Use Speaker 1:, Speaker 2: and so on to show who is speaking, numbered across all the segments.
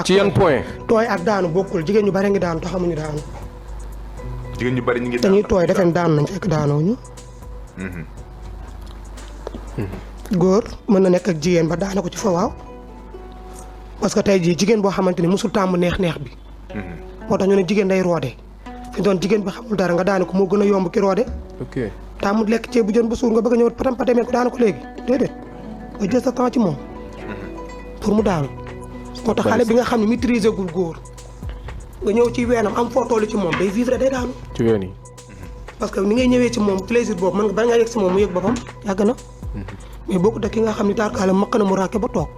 Speaker 1: ci yan point.
Speaker 2: tooy ak daanu bokkul jigéen ñu bari ngi daanu te xamuñu daanu.
Speaker 3: jigéen ñu bari ñu ngi
Speaker 2: dañuy tooy defe ne daanu nañ fekk daanoo ñu. góor mën na nekk ak jigéen ba daana ko ci fa waaw parce que tey jii jigéen boo xamante ni mosul tàmm neex-neex bi. moo tax ñu ne jigéen day roode. fi doon jigéen bi xamul dara nga daane ko moo gën a yomb ki roode.
Speaker 1: ok
Speaker 2: tàmm lekk ceeb bu jën ba suur nga bëgg a ñëw patam patamee ko daana ko léegi déedéet nga jël sa temps ci moom pour mu daanu. moo tax xale bi nga xam ne maîtriser gul góor nga ñëw ci weenam am foo toll ci moom day vivre day daanu.
Speaker 1: ci ween yi.
Speaker 2: parce que ni ngay ñëwee ci moom plaisir boobu mën nga ba nga yegg si moom mu yëg boppam yàgg na. mais boo ko def ki nga xam ne tarkaale maq na mu raake ba toog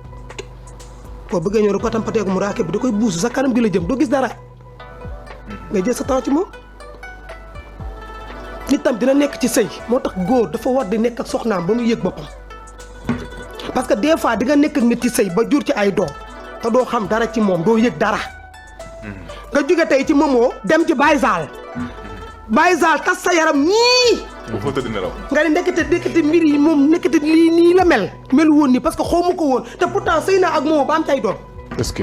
Speaker 2: boo bëggee ñëw rek patam pateeku mu raake bi da koy buusu sa kanam gi la jëm doo gis dara nga jël sa temps ci moom. nit tam dina nekk ci sëy moo tax góor dafa war di nekk ak soxnaam ba mu yëg boppam parce que des fois di nga nekk ak nit ci sëy ba jur ci ay doom te doo xam dara ci moom doo yëg dara. nga jóge tey ci moomoo dem ci Baye Zal. Baye Zal tas sa yaram nii.
Speaker 3: bu fa tëdd nelaw.
Speaker 2: nga ne nekkati mbir yi moom nekkati lii nii la mel. melu woon nii parce que xaw ma ko woon te pourtant sëy naa ak moomoo ba am tay doom.
Speaker 1: est-ce que.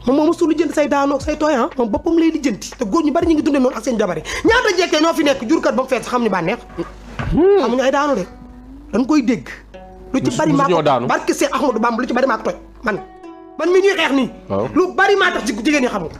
Speaker 2: moom moo mosul lijjanti say daanoo say tooy ah moom boppam lay lijjanti te góor ñu bari ñu ngi dundee noonu ak seen jabar yi ñaata jekkee ñoo fi nekk jurkat ba mu fees xam ni bànneex. xamuñu ay daanu de dañ koy dégg. lu ci bari maa ko barke Seex Ahmadu Bamba lu ci bari maa ko toj man mi ñuy xeex nii. lu bari maa tax ci jigéen ñi xamul.